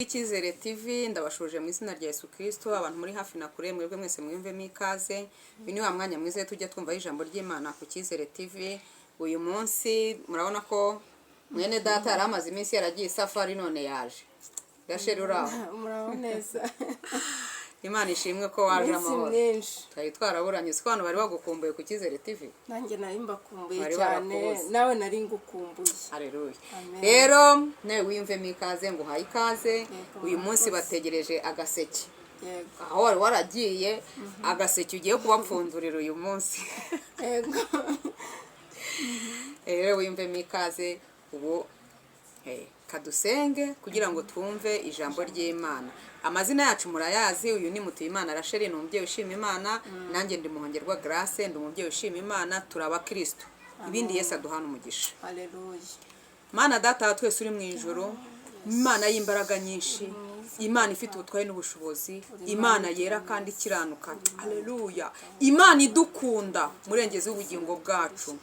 Icyizere TV, ndabashuje mu izina rya Yesu Kristo. Abantu muri hafi na kure, mwebwe mwese mwiyumvemo ikaze. Uyu ni wa mwanya mwiza tujya twumva ijambo ry'Imana ku Cyizere TV. Uyu munsi murabona ko mwene data yari amaze iminsi yaragiye isafari, none yaje. Rasheli, uraho? Muraho neza. Imana ishimwe ko waje Iminsi amahoro. myinshi. Twari twaraburanye, siko abantu bari bagukumbuye ku Cyizere TV. Nanjye nari mbakumbuye Bari cyane. barakubuze. Nawe nari ngukumbuye. Haleluya. Amen. Rero nawe wiyumvemo ikaze, nguhaye ikaze. Yego, Uyu munsi murakoze. bategereje agaseke. Yego. Aho wari waragiye, agaseke ugiye kubapfundurira uyu munsi. Yego. Rero wiyumvemo ikaze. Ubu kadusenge kugira ngo twumve ijambo ry'Imana. Amazina yacu murayazi. Uyu ni Mutuyimana Rasheli, ni umubyeyi ushima Imana. Nanjye ndi Muhongerwa Grace, ndi umubyeyi ushima Imana. Turi abakristo. Ibindi Yesu aduhana umugisha. Haleluya. Mana Data wa twese uri mu ijuru, Imana y'imbaraga nyinshi, Imana ifite ubutware n'ubushobozi, Imana yera kandi ikiranuka, aleluya, Imana idukunda, murengezi w'ubugingo bwacu,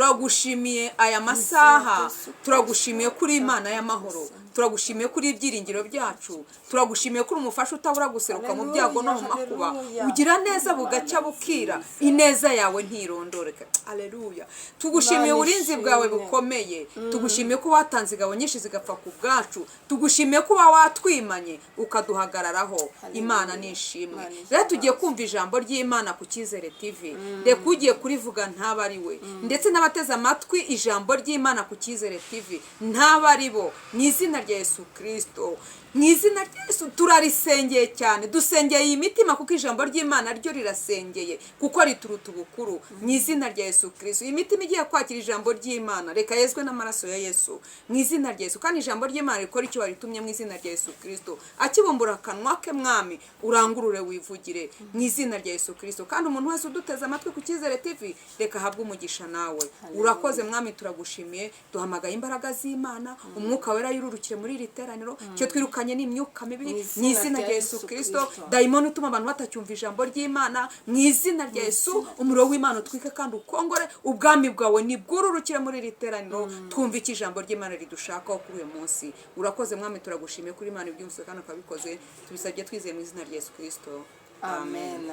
turagushimiye aya masaha. Turagushimiye kuri Imana y'amahoro, turagushimiye kuri ibyiringiro byacu, turagushimiye kuri umufasha utabura guseruka mu byago no mu makuba. Haleluya. Ugira neza bugacya bukira, ineza yawe ntirondoreka, aleluya. Tugushimiye Imana uburinzi bwawe ishimwe. bukomeye. Tugushimiye ko watanze ingabo nyinshi zigapfa ku bwacu. Tugushimiye kuba watwimanye ukaduhagararaho. Imana ni ishimwe. Imana ishimwe. Rero tugiye kumva ijambo ry'Imana ku Cyizere TV. Reka ugiye kurivuga ntaba ari we, ndetse n'abateze amatwi ijambo ry'Imana ku Cyizere TV ntaba ari bo, mu izina rya Yesu Kirisito. Mu izina rya Yesu turarisengeye cyane, dusengeye iyi mitima, kuko ijambo ry'Imana ryo rirasengeye, kuko rituruta ubukuru. Mu izina rya Yesu Kirisito, iyi mitima igiye kwakira ijambo ry'Imana reka yezwe n'amaraso ya Yesu, mu izina rya Yesu. Kandi ijambo ry'Imana rikora icyo waritumye, mu izina rya Yesu Kirisito. Akibumbura akanwa ke, Mwami, urangurure wivugire, mu izina rya Yesu Kirisito. Kandi umuntu wese uduteze amatwi ku Cyizere TV reka ahabwe umugisha nawe. Urakoze Mwami, turagushimiye. Duhamagaye imbaraga z'Imana, Umwuka Wera yururukire muri iri teraniro. Icyo twirukanye ni imyuka mibi, mu izina rya Yesu Kirisito. Dayimoni utuma abantu batacyumva ijambo ry'Imana, mu izina rya Yesu, umuriro w'Imana utwike kandi ukongore. Ubwami bwawe nibwururukire muri iri teraniro, twumve icyo ijambo ry'Imana ridushakaho kuri uyu munsi. Urakoze Mwami, turagushimiye kuri Imana ibyumvise kandi ukabikoze. Tubisabye twizeye mu izina rya Yesu Kirisito, Amen.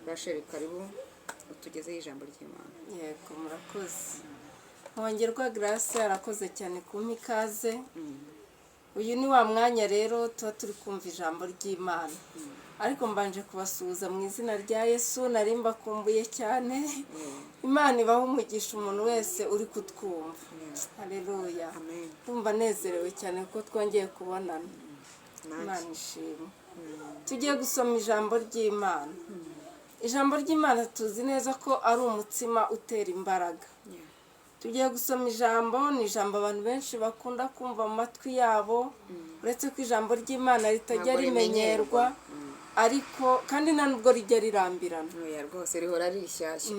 Rasheli, karibu utugezeho ijambo ry'Imana. Yego, murakoze. Hongerwa Grace arakoze cyane kumpa ikaze. Uyu ni wa mwanya rero tuba turi kumva ijambo ry'Imana, ariko mbanje kubasuhuza mu izina rya Yesu. Nari mbakumbuye cyane. Imana ibahe umugisha umuntu wese uri kutwumva. Haleluya. Amen. Ndumva nezerewe cyane kuko twongeye kubonana. Nanjye. Imana ishimwe. Tugiye gusoma ijambo ry'Imana. Ijambo ry'Imana tuzi neza ko ari umutsima utera imbaraga. Tugiye gusoma ijambo, ni ijambo abantu benshi bakunda kumva mu matwi yabo, uretse ko ijambo ry'Imana ritajya Ntabwo rimenyerwa, rimenyerwa. ariko kandi nta nubwo rijya rirambirana. Oya rwose, rihora ari rishyashya.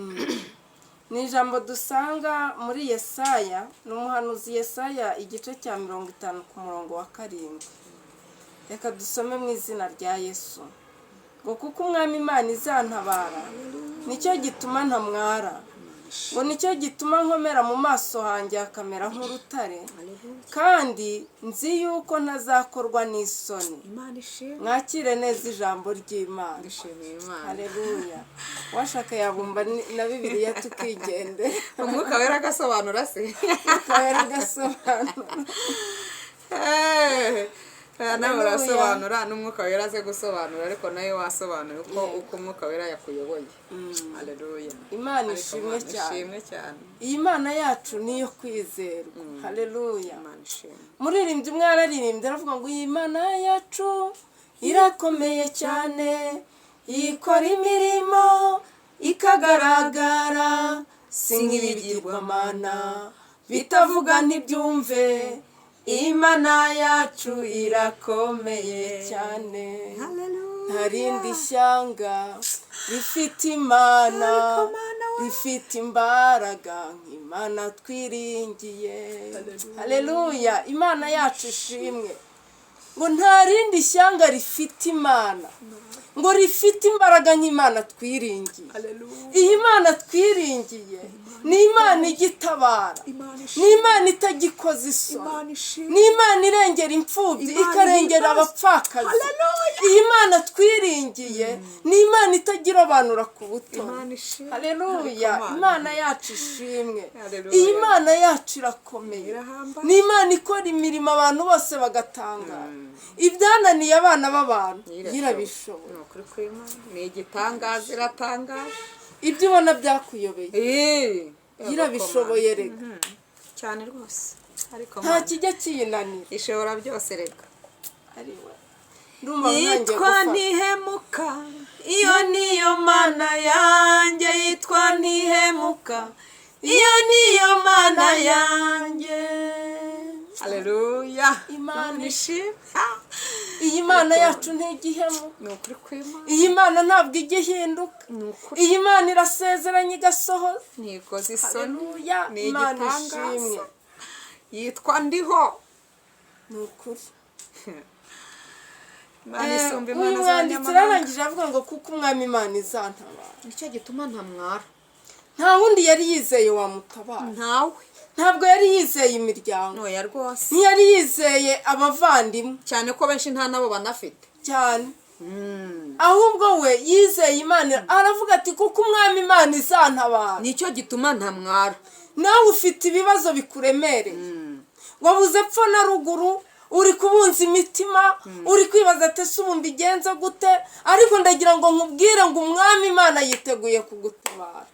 Ni ijambo dusanga muri Yesaya, ni umuhanuzi Yesaya, igice cya 50 ku murongo wa 7. Reka dusome mu izina rya Yesu. Ngo: "Kuko Umwami Imana izantabara, nicyo gituma ntamwara. Ngo nicyo gituma nkomera mu maso hanjye hakamera nk'urutare, kandi nzi yuko ntazakorwa n'isoni." Imana ishimwe. Mwakire neza ijambo ry'Imana. Dushimiye Imana. Haleluya. Washaka yabumba na Bibiliya tukigendera. Umwuka Wera agasobanura se? Wera agasobanura. Nawe Haleluya. urasobanura, n'Umwuka Wera aze gusobanura, ariko nawe wasobanura uko Umwuka Wera yakuyoboye. Haleluya. Imana Ariko ishimwe Imana cyane. ishimwe cyane. Iyi Mana yacu niyo kwizerwa. Haleluya. Imana ishimwe. Muririmbyi umwe yararirimbye, aravuga ngo: "Iyi Mana yacu irakomeye cyane, ikora imirimo ikagaragara, si nk'ibigirwamana bitavuga ntibyumve. Imana yacu irakomeye cyane. Nta rindi shyanga rifite Imana rifite imbaraga nk'Imana twiringiye." Haleluya. Imana yacu ishimwe. Ngo nta rindi shyanga rifite Imana, ngo rifite imbaraga nk'Imana twiringiye. Iyi Mana twiringiye ni Imana igitabara, ni Imana itagikoza isoni, ni Imana irengera imfubyi, ikarengera abapfakazi. Iyi Mana twiringiye ni Imana itagira abanura ku butoni. Haleluya! Imana yacu ishimwe. Iyi Mana yacu irakomeye, ni Imana ikora imirimo abantu bose bagatangara. Ibyananiye abana b'abantu yirabishoboye. Ni igitangaza, iratangaje. Ibyo ubona byakuyobeye yirabishoboye rega. Cyane rwose, ariko nta kijya kiyinanira. Ishobora byose rega. Ndumva ntangiye Yitwa gufata. Ntihemuka, iyo niyo Mana yanjye. Yitwa Ntihemuka, iyo niyo Mana yanjye. Haleluya! Imana ishimwe. Iyi Mana yacu ntigihemuka. Ni ukuri kw'Imana. Iyi Mana ntabwo ijya ihinduka. Ni ukuri. Iyi Mana irasezeranye igasohoza. Ntikoze isoni. Haleluya! Ni Imana igitangaza. ishimwe. Yitwa Ndiho. Ni ukuri. Imana isumba Uyu imana mwanditsi z'abanyamahanga. ararangije avuga ngo kuko Umwami Imana izantabara, Nicyo gituma ntamwara. Nta wundi yari yizeye wamutabara. Ntawe. Ntabwo yari yizeye imiryango. Ntoya rwose. Ntiyari yizeye abavandimwe. Cyane ko benshi nta nabo banafite. Cyane. Ahubwo we yizeye Imana, aravuga ati kuko Umwami Imana izantabara, Nicyo gituma ntamwara. Nawe ufite ibibazo bikuremereye, wabuze epfo na ruguru, uri kubunza imitima, uri kwibaza ati ese ubu mbigenze gute? Ariko ndagira ngo nkubwire ngo Umwami Imana yiteguye kugutabara.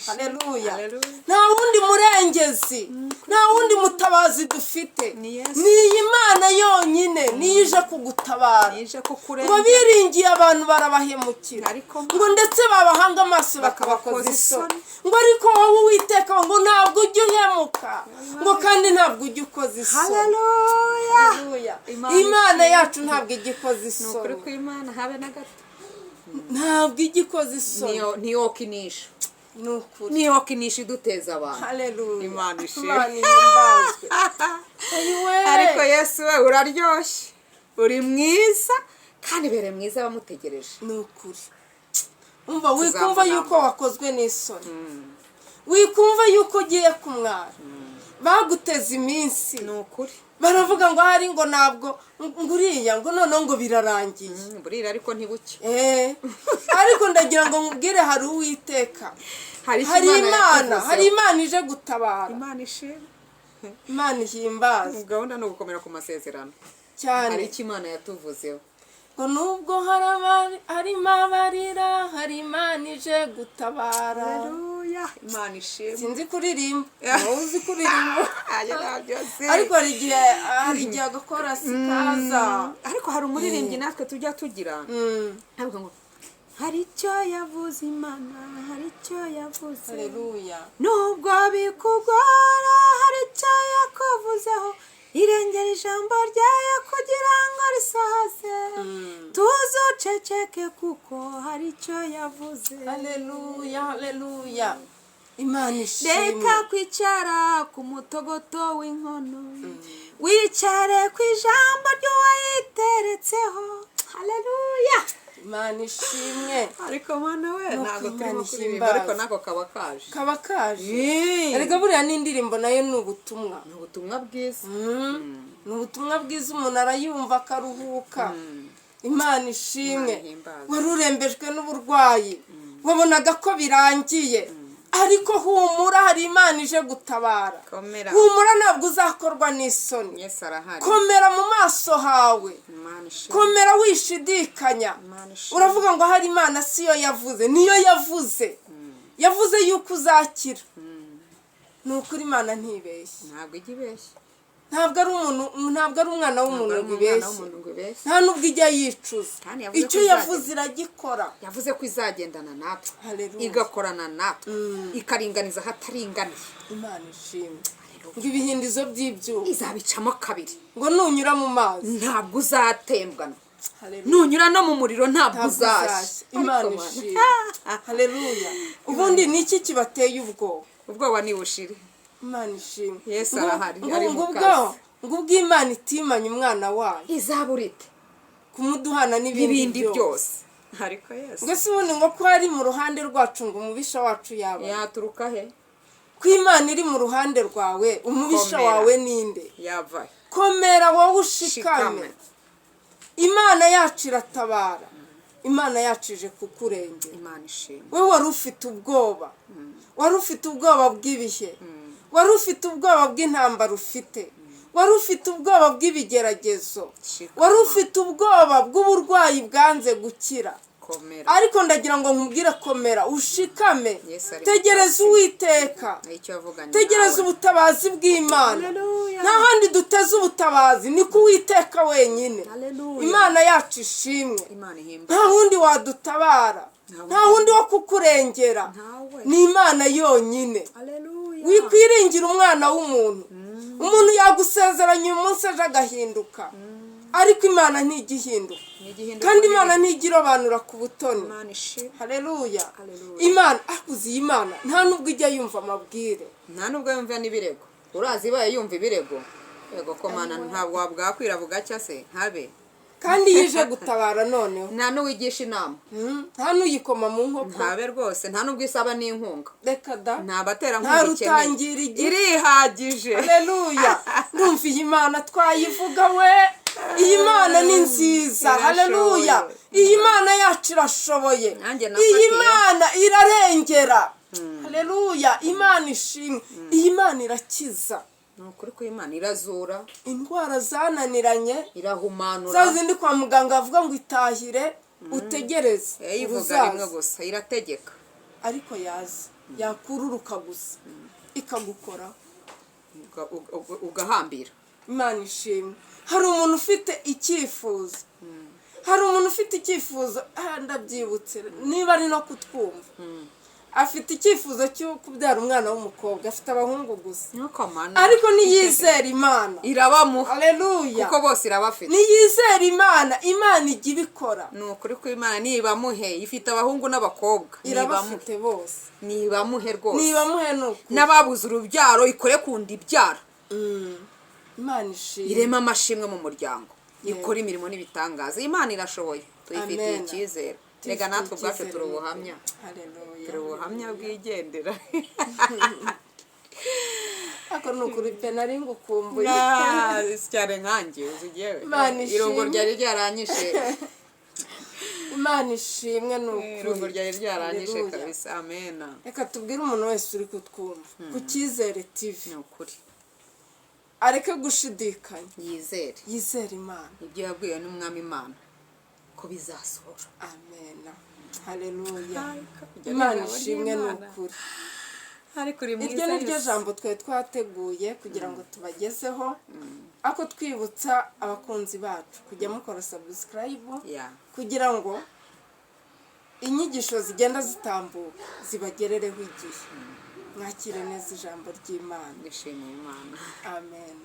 Haleluya! Haleluya. Nta wundi murengezi, nta wundi mutabazi dufite. Ni Yesu. Ni iyi Mana yonyine, niyo ije kugutabara. Nije Ngo kukurengera. biringiye abantu barabahemukira, Ariko ngo ndetse babahanga amaso bakabakoza bakabakoza isoni. isoni. Ngo ariko wowe Uwiteka, ngo ntabwo ujya uhemuka, ngo kandi ntabwo ujya ukoza isoni. Haleluya! Haleluya. Imana Imana ishimwe. yacu ntabwo ijya ikoza Ni ukuri isoni. kw'Imana, habe na gato. Ntabwo ijya ikoza isoni. Ntiyokinisha. Ni ukuri. Ntiyokinisha iduteza abantu. Haleluya! Imana ishimwe. Imana ihimbazwe. Ayiwe! Ariko Yesu we, uraryoshye, uri mwiza, kandi bere mwiza abamutegereje. Ni ukuri. Umva, wikumva Tuzamubona. yuko wakozwe n'isoni, wikumva yuko ugiye kumwara, baguteze iminsi, Ni ukuri. baravuga ngo hari ngo ntabwo ngo uriya ngo noneho ngo birarangiye. Burira ariko ntibuke. Ariko ndagira ngo nkubwire, hari Uwiteka. Hari icyo Hari Imana, yatuvuzeho. hari Imana ije gutabara. Imana ishimwe. Imana ihimbaza. Gahunda ni ugukomera ku masezerano. Cyane. Hari icyo Imana yatuvuzeho. Ngo nubwo harimo abarira, hari Imana ije gutabara. Haleluya, Imana ishimwe. Sinzi kuririmba, wowe uzi kuririmba. Ayo ntabyo nzi. Ariko hari igihe agakorasi kaza. Ariko hari umuririmbyi natwe tujya tugira, avuga ngo hari icyo yavuze Imana, hari icyo yavuze. Haleluya! Nubwo bikugora, hari icyo yakuvuzeho. Irengera ijambo ryayo kugira ngo risohoze. Tuzuceceke kuko hari icyo yavuze. Haleluya, haleluya! Imana ishimwe. Reka kwicara ku mutogoto w'inkono, wicare ku ijambo ry'uwayiteretseho. Haleluya! Imana ishimwe. Ariko Mana we, Nuko ntabwo Imana turimo kuririmba, ihimbaza. ariko nako kaba kaje. Kaba kaje. Erega buriya n'indirimbo nayo ni ubutumwa. Ni ubutumwa bwiza. Ni ubutumwa bwiza, umuntu arayumva akaruhuka. Imana ishimwe. Imana ihimbazwe. Wari urembejwe n'uburwayi, wabonaga ko birangiye, ariko humura, hari Imana ije gutabara. Komera. Humura, ntabwo uzakorwa n'isoni. Yesu arahari. Komera mu maso hawe. Imana ishimwe. Komera wishidikanya. Imana ishimwe. Uravuga ngo hari Imana siyo yavuze? Niyo yavuze, yavuze yuko uzakira. Ni ukuri, Imana ntibeshye. Ntabwo ijya ibeshya. Ntabwo ari umuntu, ntabwo ari umwana w'umuntu Ntabwo ngo ari umwana ibeshye. w'umuntu ngo ibeshye. Nta nubwo ijya yicuza. Kandi yavuze ko Icyo izagenda. yavuze iragikora. Yavuze ko izagendana natwe, Haleluya. igakorana natwe, ikaringaniza ahataringaniye. Imana ishimwe. Ngo ibihindizo by'ibyuma izabicamo kabiri. Ngo nunyura mu mazi, Ntabwo uzatembwana. Haleluya. Nunyura no mu muriro, ntabwo Ntabwo uzashya. uzashya. Imana Ariko Mana. ishimwe, haleluya! Ubundi ni iki kibateye ubwoba? Ubwoba ni bushire. Imana ishimwe. Yesu arahari, Ngo ari mu ngo kazi. ubwo Ngo ubwo Imana itimanye umwana wayo, izaburite kumuduhana n'ibindi n'ibindi byose. Byose, ariko Yesu. Ngo se ubundi ngo ko ari mu ruhande rwacu, ngo umubisha wacu yaba Yaturuka he? Ko Imana iri mu ruhande rwawe, umubisha Komera. wawe ninde? Yava he? Komera wowe, ushikame. Shikame. Imana yacu iratabara, Imana yacu ije kukurengera. Imana ishimwe. We wari ufite ubwoba, wari ufite ubwoba bw'ibihe, wari ufite ubwoba bw'intambara ufite, wari ufite ubwoba bw'ibigeragezo, Shikama. wari ufite ubwoba bw'uburwayi bwanze gukira, Komera. ariko ndagira ngo nkubwire: komera, ushikame. Yesu ari Tegereza mu kazi. Uwiteka. Icyo yavuganye Tegereza nawe. ubutabazi bw'Imana. Haleluya. Nta handi duteze ubutabazi, ni ku Uwiteka wenyine. Haleluya. Imana yacu ishimwe. Imana ihimba. Nta wundi wadutabara, Ntawe. nta wundi wo kukurengera, Ntawe. ni Imana yonyine. Haleluya. Wikwiringira umwana w'umuntu. Umuntu yagusezeranya uyu munsi, ejo agahinduka, ariko Imana ntijya ihinduka. Ntigihinduka. Kandi Imana ntijya irobanura ku butoni. Imana ishimwe. Haleluya. Haleluya. Imana akuze, iyi Imana nta nubwo ijya yumva amabwire. Nta nubwo yumva n'ibirego. Urazi ibaye yumva ibirego, yego ko Mana, ntabwo wabwakwira bugacya se ntabe. Kandi iyo ije gutabara noneho, Nta n'uwigisha inama. Nta n'uyikoma mu nkokora. Ntabe rwose, nta n'ubwo isaba n'inkunga. Reka da. Nta baterankunga Nta ikeneye. rutangira igiti. Irihagije. Haleluya! Ndumva iyi Mana twayivuga we. Iyi Mana ni nziza. Irashoboye. Haleluya! Iyi Mana yacu irashoboye. Nanjye Iyi nafatiye. Mana irarengera. Haleluya! Imana ishimwe. Iyi Mana irakiza. Ni ukuri ko Imana irazura. Indwara zananiranye, Irahumanura. za zindi kwa muganga bavuga ngo itahire utegereze Ivuga uruzaza. rimwe gusa, irategeka. Ariko yaza yakururuka gusa ikagukoraho, Ugahambira. Imana ishimwe. Hari umuntu ufite icyifuzo, hari umuntu ufite icyifuzo, ndabyibutse, niba ari no kutwumva, afite icyifuzo cyo kubyara umwana w'umukobwa, afite abahungu gusa. Nuko Mana. Ariko niyizera Imana, Irabamuha. Haleluya. Kuko bose irabafite. Niyizera Imana, Imana ijya ibikora. Ni ukuri ko Imana nibamuhe, ifite abahungu n'abakobwa, nibamuhe. Irabafite bose. Nibamuhe rwose. Nibamuhe, ni ukuri. N'ababuze urubyaro, ikore kunda ibyara. Imana ishimwe. Irema amashimwe mu muryango, ikora imirimo n'ibitangaza. Imana irashoboye, tuyifitiye Amen. icyizere. Rega natwe ubwacu turi ubuhamya. Haleluya. Turi ubuhamya bwigendera. Ariko ni ukuri pe, nari ngukumbuye. Si cyane nkanjye, uzi ugewe Imana ishimwe. Irungu ryari ryaranyishe. Imana ishimwe, ni ukuri. Irungu ryari ryaranyishe. Haleluya. Kabisa, amena. Reka tubwire umuntu wese uri kutwumva ku Cyizere TV, Ni ukuri. areke gushidikanya. Yizere. Yizere Imana. Ibyo yabwiwe n'Umwami Imana ko bizasohora. Amena, haleluya. Imana ishimwe, ni ukuri. Ariko uri mwiza. Iryo ni ryo Yesu. jambo twari twateguye kugira ngo tubagezeho, ariko twibutsa abakunzi bacu kujya mukora subscribe, kugira ngo inyigisho zigenda zitambuka zibagerereho igihe. Mwakire neza ijambo ry'Imana. Ndishimiye Imana. Amen.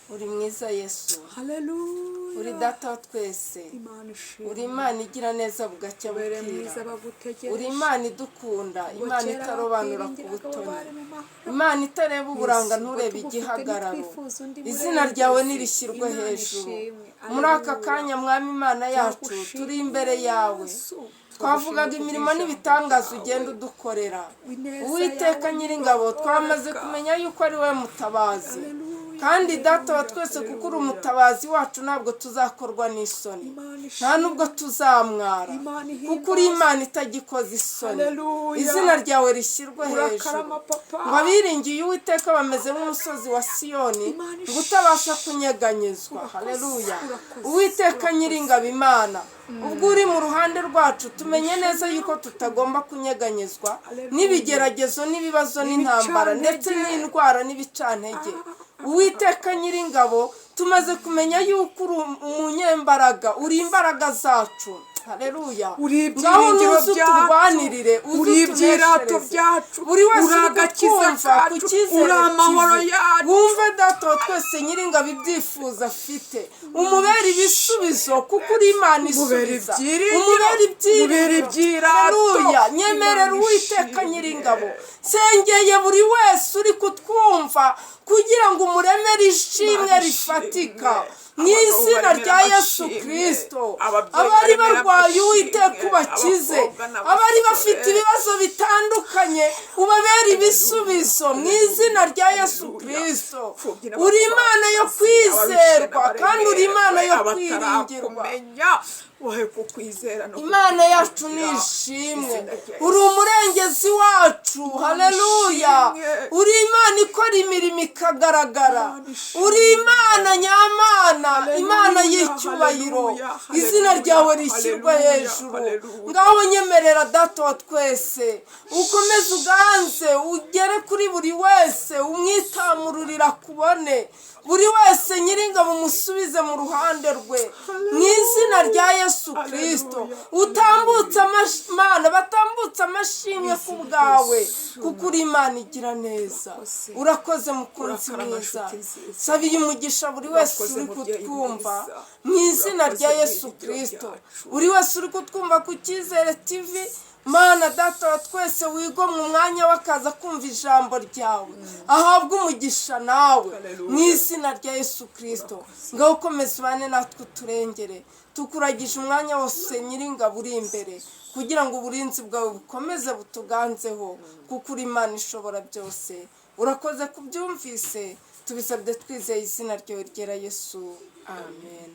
Uri mwiza Yesu. Haleluya. Uri Data wa twese. Imana ishimwe. Uri Imana igira neza bugacya Ubere bukira. mwiza bagutegereje. Uri Imana idukunda, Imana Kera itarobanura ku bakwiringiraga butoni, bari mu mahoro. Imana itareba uburanga, Yesu, nturebe ubwo tugufite igihagararo. ntitwifuza undi Izina murengezi. ryawe nirishyirwe Imana hejuru. ishimwe. Muri aka Haleluya. kanya, Mwami Imana yacu, Turagushimye, turi imbere yawe. Yesu. Twavugaga Turagushimye imirimo kubw'ijambo n'ibitangaza ryawe. ugenda udukorera. Ineza Uwiteka yawe Nyiringabo, twamaze ntigoreka. kumenya yuko ari wowe mutabazi. Haleluya, Kandi Data wa haleluya, twese, kuko uri haleluya. umutabazi wacu, ntabwo tuzakorwa n'isoni, Imana nta ishimwe. nubwo tuzamwara, Imana kuko uri ihimbazwe. Imana itagikoza isoni. Haleluya. Izina ryawe rishyirwe hejuru. Urakarama, Papa. Ngo abiringiye Uwiteka bameze nk'umusozi wa Siyoni, Imana ngo utabasha kunyeganyezwa. Urakoze, Haleluya. urakoze, Uwiteka urakoze. Nyiringabo Imana, ubwo uri mu ruhande rwacu, tumenye neza yuko tutagomba kunyeganyezwa Haleluya. n'ibigeragezo n'ibibazo n'intambara ndetse N'ibicantege. n'indwara n'ibicantege. Uwiteka Nyiringabo, Tumaze kumenya yuko uri umunyembaraga, uri imbaraga zacu. Haleluya. Uri Ngaho ibyiringiro nuze byacu, uturwanirire, uze uri ibyirato utuneshereze. byacu, Buri wese uri uri agakiza kutwumva ku kacu, Cyizere uri amahoro TV, yacu. wumve Data wa twese Nyiringabo ibyifuzo afite, umubere ibisubizo, kuko uri Imana Umubere isubiza. ibyiringiro, Umubere umubere ibyiringiro. ibyirato. Haleluya. Nyemerera, Imana Uwiteka ishimwe. Nyiringabo, nsengeye buri wese uri kutwumva kugira ngo umuremere ishimwe Imana rifatika ishimwe. mu izina Abagabo rya baremera Yesu amashimwe. Kirisito. Ababyeyi Abari baremera barwaye, Uwiteka amashimwe. ubakize. Abakobwa n'abasore. Abari bafite ibibazo bitandukanye, ubabere ibisubizo mu izina rya Yesu Haleluya. Kirisito. Imfubyi Uri Imana yo n'abapfakazi, kwizerwa ababishe kandi uri Imana yo kwiringirwa. abatarakumenya, wowe kukwizera no Imana yacu kukwizera. ni ishimwe. Izina rya Uri Yesu. umurengezi wacu. Haleluya. Ishimwe. Uri Imana ikora imirimo ikagaragara. Imana ishimwe. Uri Imana nyamana, Haleluya, Imana y'icyubahiro. haleluya, Izina haleluya, ryawe rishyirwe haleluya, hejuru. haleluya. Ngaho nyemerera, Data wa twese, ukomeze uganze, ugere kuri buri wese, umwitamururira kubone buri wese. Nyiringabo, umusubize mu ruhande rwe mu izina rya Yesu Kirisito. Haleluya. Utambutse Mana, batambutse amashimwe ku bwawe, kuko uri Imana igira neza. Urakoze. Urakoze, mukunzi Urakarama, mwiza. nshuti nziza. Sabiye umugisha buri wese Urakoze, uri mubyeyi kutwumva mwiza. mu izina rya Urakoze, Yesu byiringiro Kirisito. byacu. Buri wese uri kutwumva ku Cyizere TV, Mana Data wa twese, wigomwe umwanya w'akaza kumva ijambo ryawe, ahabwe umugisha nawe Haleluya. mu izina rya Yesu Kirisito. Ngaho ukomeze ubane natwe, uturengere. Tukuragije umwanya wose, Nyiringabo, uri imbere, kugira ngo uburinzi bwawe bukomeze butuganzeho, kuko uri Imana ishobora byose. Urakoze kubyumvise, tubisabye twizeye izina ryawe ryera Yesu, amen.